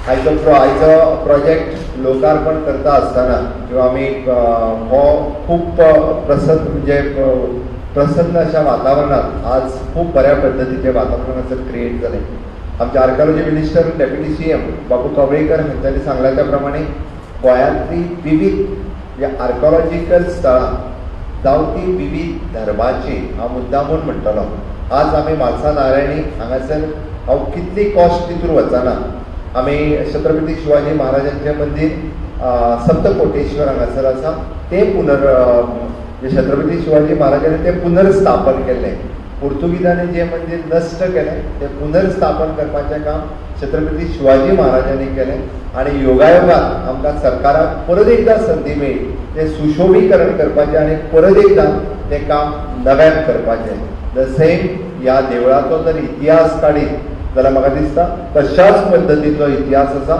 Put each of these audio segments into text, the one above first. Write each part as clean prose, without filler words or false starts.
आयचो प्रोजेक्ट लोकार्पण करता आसतना किंवा आमी हो खूब प्रसन्न, म्हणजे प्रसन्न अशा वातावरणात आज खूब बऱ्या पद्दतीचें वातावरण हांगासर क्रिएट जालें. आमचे archaeology minister, deputy CM Babu Kavlekar हांच्यांनी सांगलां त्या प्रमाणे गोंयांतली विविध म्हणजे आर्किओलॉजिकल स्थळां जावं ती विविध धर्माची, हांव मुद्दामून म्हणटलो, आज आमी म्हालसा नारायणी हांगासर हांव कितली कॉस्ट तितूर वचना, आमी छत्रपती शिवाजी महाराजांचें मंदीर सप्तकोटेश्वर हांगासर आसा, तें पुनर छत्रपती शिवाजी महाराजांनी तें पुनर्स्थापन केल्लें. पुर्तुगीजांनी जें मंदीर नश्ट केलें तें पुनर्स्थापन करपाचें काम छत्रपती शिवाजी महाराजांनी केलें आनी योगायोगान आमकां सरकाराक परत एकदां संदी मेळ्ळी तें सुशोभीकरण करपाचें आनी परत एकदां तें काम नव्यान करपाचें. The same ह्या देवळाचो जर इतिहास काडीत जाल्यार म्हाका दिसता तशाच पद्दतीचो इतिहास आसा.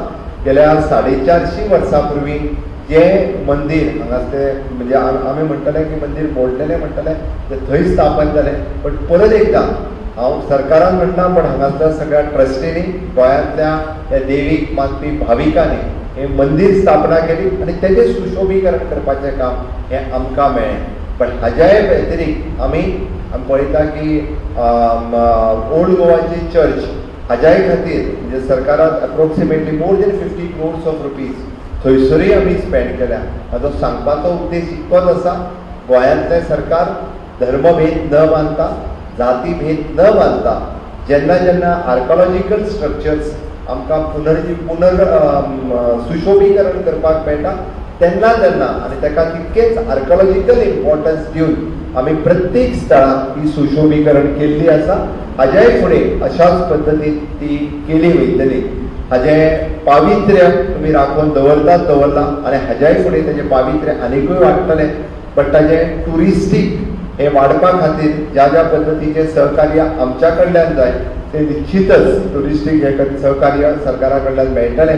गेल्या 450 वर्सां पूर्वी जें मंदीर हांगासर, म्हणजे आमी म्हणटले की मंदीर मोडलेलें म्हणटले, तें थंय स्थापन जालें. पण परत एकदां हांव सरकारान म्हणटा, पण हांगासर सगळ्या ट्रस्टींनी, गोंयांतल्या ह्या देवीक मानपी भाविकांनी हें मंदीर स्थापना केली आनी तेजें सुशोभीकरण करपाचें काम हें आमकां मेळ्ळें. पण हाज्याय व्यतिरिक्त आमी पळयता की ओल्ड गोवाची चर्च हाज्याय खातीर म्हणजे सरकारान approximately more than 50 crores of rupees थंयसरूय आमी स्पेंड केल्या. म्हाजो सांगपाचो उद्देश इतकोच आसा, गोंयांतलें सरकार धर्मभेद न मानता, जातीभेद न मानता, जेन्ना जेन्ना आर्किओलॉजिकल स्ट्रक्चर्स आमकां पुनर सुशोभीकरण करपाक मेळटा तेन्ना तेन्ना आनी ताका तितकेच आर्किओलॉजिकल इम्पॉर्टन्स दिवन आमी प्रत्येक स्थळाक ही सुशोभीकरण केल्ली आसा. हाज्याय फुडें अशाच पद्दतीन ती केली वयतली. हाजें पावित्र्य तुमी राखून दवरतात दवरलां आनी हाज्याय फुडें तेजें पावित्र्य आनिकूय वाडटलें. बट ताजें ट्युरिस्टीक हें वाडपा खातीर ज्या ज्या पद्दतीचें सहकार्य आमच्या कडल्यान जाय तें निश्चितच ट्युरिस्टीक हें सहकार्य सरकारा कडल्यान मेळटलें.